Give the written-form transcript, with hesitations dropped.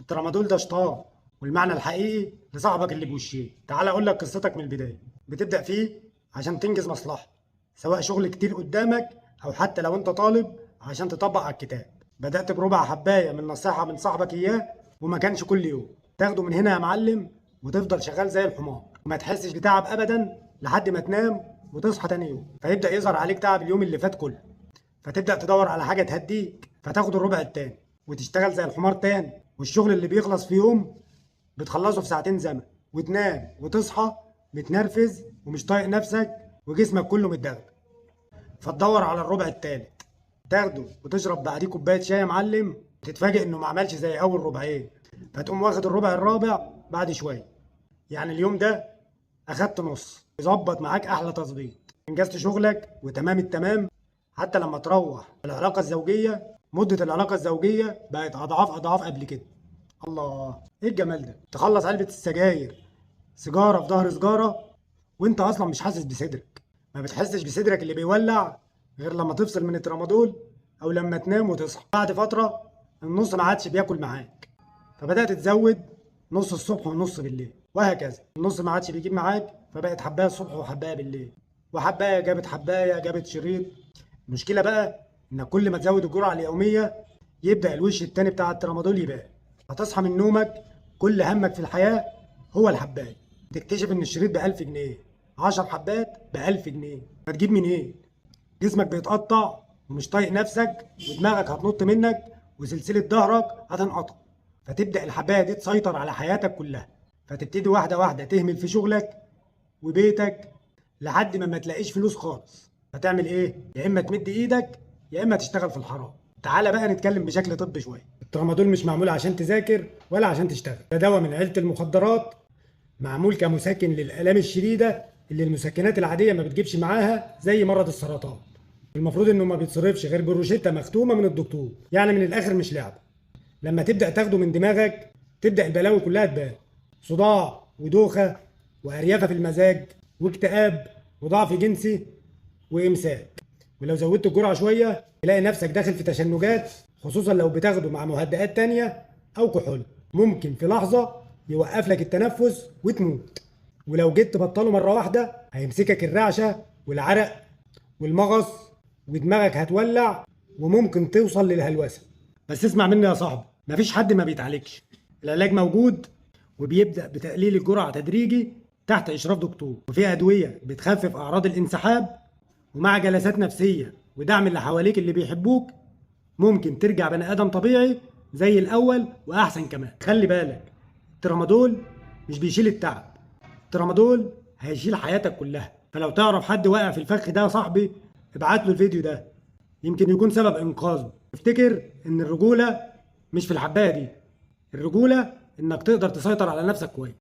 الترامادول ده شطار، والمعنى الحقيقي لصاحبك اللي بوشين. تعال اقول لك قصتك من البداية. بتبدا فيه عشان تنجز مصلحة، سواء شغل كتير قدامك او حتى لو انت طالب عشان تطبق على الكتاب. بدات بربع حبايه من نصيحة من صاحبك اياه، وما كانش كل يوم. تاخده من هنا يا معلم وتفضل شغال زي الحمار وما تحسش بتعب ابدا لحد ما تنام وتصحى تاني يوم، فيبدا يظهر عليك تعب اليوم اللي فات كله. فتبدا تدور على حاجة تهديك، فتاخد الربع التاني وتشتغل زي الحمار تاني. والشغل اللي بيخلص في يوم بتخلصه في ساعتين زمن، وتنام وتصحى متنرفز ومش طايق نفسك وجسمك كله متدغدغ. فتدور على الربع التالت، تاخده وتشرب بعديه كوباية شاي يا معلم، وتتفاجئ انه ما عملش زي اول ربعين، فتقوم واخد الربع الرابع بعد شوية. يعني اليوم ده اخدت نص، يظبط معاك احلى تظبيط، انجزت شغلك وتمام التمام. حتى لما تروح العلاقة الزوجية، مده العلاقة الزوجية بقت اضعاف اضعاف قبل كده. الله، ايه الجمال ده! تخلص علبة السجاير، سيجارة في ظهر سجاره، وانت اصلا مش حاسس بصدرك. ما بتحسش بصدرك اللي بيولع غير لما تفصل من الترامادول او لما تنام وتصحى. بعد فترة النص ما عادش بياكل معاك، فبدات تزود نص الصبح ونص بالليل وهكذا. النص ما عادش بيجيب معاك، فبقت حبايه الصبح وحبايه بالليل، وحبايه جابت حبايه جابت شريط. المشكلة بقى ان كل ما تزود الجرعة اليومية يبدا الوش التاني بتاع الترامادول يبان. هتصحى من نومك كل همك في الحياة هو الحبايه. تكتشف ان الشريط ب1000 جنيه، 10 حبات ب1000 جنيه، هتجيب منين؟ جسمك بيتقطع ومش طايق نفسك، ودماغك هتنط منك، وسلسلة ظهرك هتنقطع. فتبدا الحبايه دي تسيطر على حياتك كلها، فتبتدي واحدة واحدة تهمل في شغلك وبيتك لحد ما تلاقيش فلوس خالص. فتعمل ايه؟ يا اما تمد ايدك يا اما تشتغل في الحرام. تعالى بقى نتكلم بشكل طبي شوية. الترامادول مش معمول عشان تذاكر ولا عشان تشتغل، ده دواء من عيله المخدرات، معمول كمسكن للالام الشديدة اللي المسكنات العادية ما بتجيبش معاها، زي مرض السرطان. المفروض انه ما بيتصرفش غير بروشته مختومه من الدكتور، يعني من الاخر مش لعبه. لما تبدا تاخده من دماغك تبدا البلاوي كلها تبان: صداع ودوخه واريافه في المزاج واكتئاب وضعف جنسي وامساك. ولو زودت الجرعة شوية تلاقي نفسك داخل في تشنجات، خصوصا لو بتاخده مع مهدئات تانية او كحول. ممكن في لحظة يوقف لك التنفس وتموت. ولو جيت تبطله مرة واحدة هيمسكك الرعشه والعرق والمغص ودماغك هتولع، وممكن توصل للهلوسه. بس اسمع مني يا صاحبي، مفيش حد ما بيتعالجش. العلاج موجود وبيبدأ بتقليل الجرعة تدريجي تحت إشراف دكتور، وفي أدوية بتخفف أعراض الانسحاب، ومع جلسات نفسية ودعم اللي حواليك اللي بيحبوك ممكن ترجع بني آدم طبيعي زي الأول وأحسن كمان. خلي بالك، الترامادول مش بيشيل التعب، الترامادول هيشيل حياتك كلها. فلو تعرف حد واقع في الفخ ده يا صاحبي ابعت له الفيديو ده، يمكن يكون سبب إنقاذه. افتكر إن الرجولة مش في الحباية دي، الرجولة إنك تقدر تسيطر على نفسك كويس.